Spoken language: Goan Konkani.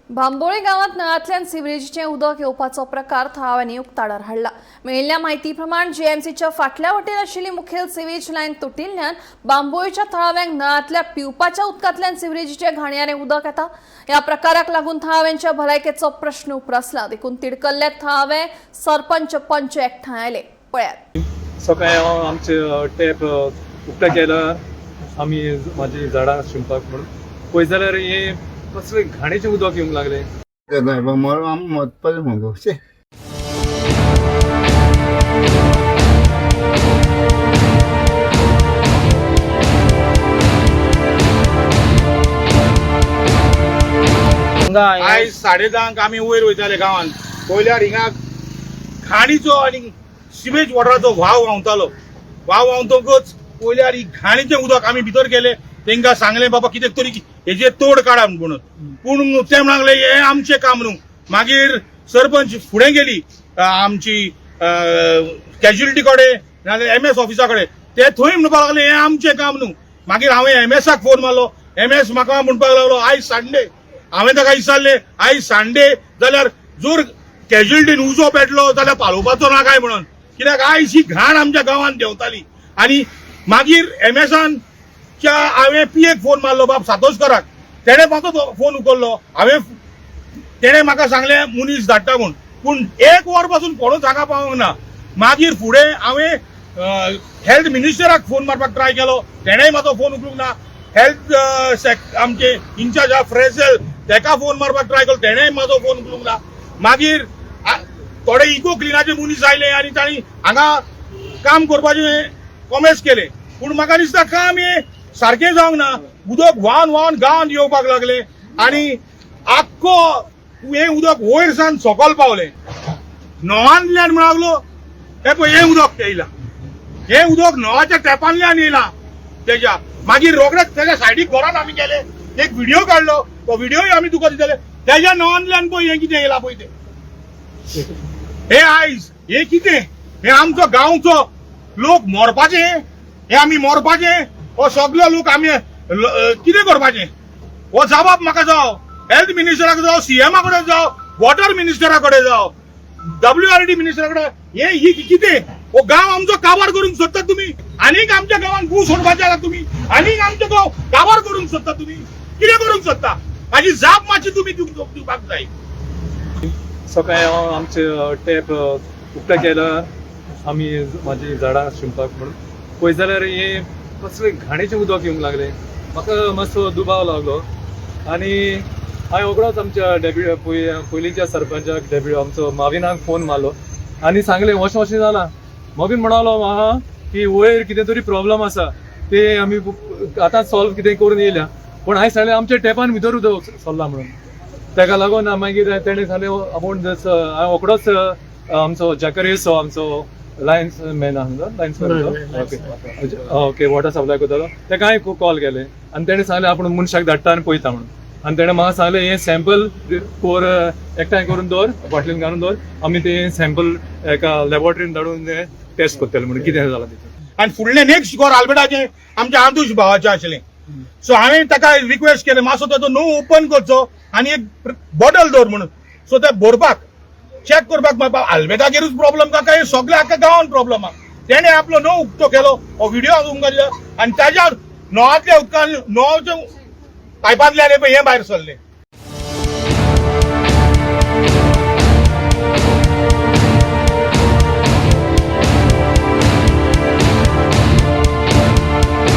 बांबोळे गांवांत नळांतल्यान सिवरेजीचें उदक येवपाचो प्रकार थळाव्यांनी उक्ताडार हाडला. मेळिल्ल्या म्हायती प्रमाण जीएमसीच्या फाटल्या वटेन आशिल्ली मुखेल सिवेज लायन तुटिल्ल्यान बांबोळेच्या थळाव्यांक नळांतल्या पिवपाच्या उदकांतल्यान सिवरेजीचें घाणयारें उदक येता. ह्या प्रकाराक लागून थळाव्यांच्या भलायकेचो प्रश्न उप्रासला. देखून तिडकल्ले थळावे सरपंच पंच एकठांय आयले. पळयात. सकाळी हांव आमचे टॅप उकते केला आमी म्हाजी झाडां शिंपपाक म्हणून पळय जाल्यार हे कसले घाणीचें उदक येवंक लागलें. आमी मरपाचें मुगो शे. आयज 10:30 आमी वयर वयताले गांवांत, पयल्यार हिंगा घाणीचो आनी सिवेज वॉटराचो व्हाव व्हांवतालो. व्हाव व्हांवतकच पयल्यार ही घाणीचें उदक आमी भितर गेले, तेंकां सांगलें बाबा कितें तरी हेजेर तोड काडा म्हणून, पूण ते म्हणूंक लागले हें आमचें काम न्हू. मागीर सरपंच फुडें गेली आमची कॅज्युलिटी कडेन नाजाल्यार एम एस ऑफिसा कडेन, ते थंय म्हणपाक लागले हें आमचें काम न्हू. मागीर हांवें एम एसाक फोन मारलो, एम एस म्हाका म्हणपाक लागलो आयज सांडे. हांवें ताका विचारलें आयज सांडे जाल्यार जर कॅज्युलिटीन उजो पेटलो जाल्यार पालोवपाचो ना काय म्हणून, कित्याक आयज ही घाण आमच्या गांवांत देंवताली. आनी मागीर एम एसान च्या हांवें पी एक फोन मारलो बाब सातोस्कराक, तेणें म्हाजो तो फोन उखल्लो. हांवें तेणें म्हाका सांगलें मनीस धाडटा म्हूण, पूण एक वर पासून कोणूच हांगा पावोंक ना. मागीर फुडें हांवें हेल्थ मिनिस्टराक फोन मारपाक ट्राय केलो, तेणेंय म्हाजो फोन उखलूंक ना. हेल्थ आमचे इन्चार्ज आहा फ्रेझल, तेका फोन मारपाक ट्राय केलो, तेणेंय म्हाजो फोन उखलूंक ना. मागीर थोडे इको क्लिनाचे मनीस आयले आनी तांणी हांगा काम करपाचें कॉमेस केलें, पूण म्हाका दिसता काम हें सारकें जावंक ना. उदक व्हांवन व्हांवन गांवांत येवपाक लागलें आनी आख्खो हें उदक वयर सावन सकयल पावलें. नोवांतल्यान म्हणूंक लागलो हें पळय हें उदक येयलां, हें उदक नळाच्या टॅपांतल्यान येयलां तेज्या. मागीर रोखडेच तेज्या सायडीक घरान आमी गेले, एक व्हिडिओ काडलो, तो व्हिडिओय आमी तुका दितले. तेज्या नळांतल्यान पळय हें कितें येयलां पळय तें. हे आयज हे कितें, हे आमचो गांवचो लोक मरपाचे, हे आमी मरपाचे, हो सगलो लोक आमी कितें करपाचें? हो जबाब म्हाका जावो, हेल्थ मिनिस्टरा कडेन जावं, सीएमा कडेन जावं, वॉटर मिनिस्टरा कडेन जावं, डब्ल्यू आर डी मिनिस्टरा कडेन. हे ही कितें, हो गांव आमचो काबार करूंक सोदतात तुमी, आनीक आमच्या गांवांत गूं सोडपाचे आसा तुमी, आनीक आमचो गांव काबार करूंक सोदता तुमी, कितें करूंक सोदता? हाजी जाप मातशी तुमी दिवपाक जाय. सकाळी हांव आमचे टॅप उकते केला आमी म्हाजी झाडां शिंपपाक म्हणून पळय जाल्यार हे कसले घाणीचें उदक येवंक लागलें. म्हाका मातसो दुबाव लागलो आनी हांवें रोखडोच आमच्या डेप्यु पयलींच्या सरपंचाक डेप्यु आमचो माविनाक फोन मारलो आनी सांगलें अशें अशें जालां. मावीन म्हणालो म्हाका की वयर कितें तरी प्रॉब्लम आसा, ते आमी आतां सॉल्व कितें करून येयल्या, पूण हांवें सांगलें आमच्या टॅपान भितर उदक सरलां म्हणून. तेका लागून मागीर तेणें सांगलें आपूण हांवें रोखडोच आमचो जाकरीस आमचो लायन्स मॅन आहा, lines man, okay okay, water supply करतालो, तेका हांवें कॉल केलें आनी तेणें सांगलें आपूण मनशाक धाडटा आनी पळयता म्हणून. आनी तेणें म्हाका सांगलें हें सॅम्पल कोर एकठांय करून दवर, बाटलीन घालून दवर, आमी तें सॅम्पल एका लॅबोरेटरीन धाडून टेस्ट करतले म्हणून कितें जालां तितून. आनी फुडलें नेक्स्ट घर आल्बर्टाचें आमच्या आंतूश भावाचें आशिल्लें. सो हांवें ताका रिक्वेस्ट केलें मातसो ताचो नो ओपन करचो आनी एक बॉटल दवर म्हणून. सो ते भरपाक चॅक करपाक आल्बर्टागेरूच प्रॉब्लम का काय सगळ्या आख्या गांवान प्रॉब्लम आहा. तेणें आपलो नो उक्तो केलो, हो व्हिडिओ हांव तुमकां दिला आनी ताज्या नळांतल्या उदकान नळाच्या पायपांतल्यान हे पळय हें भायर सरलें.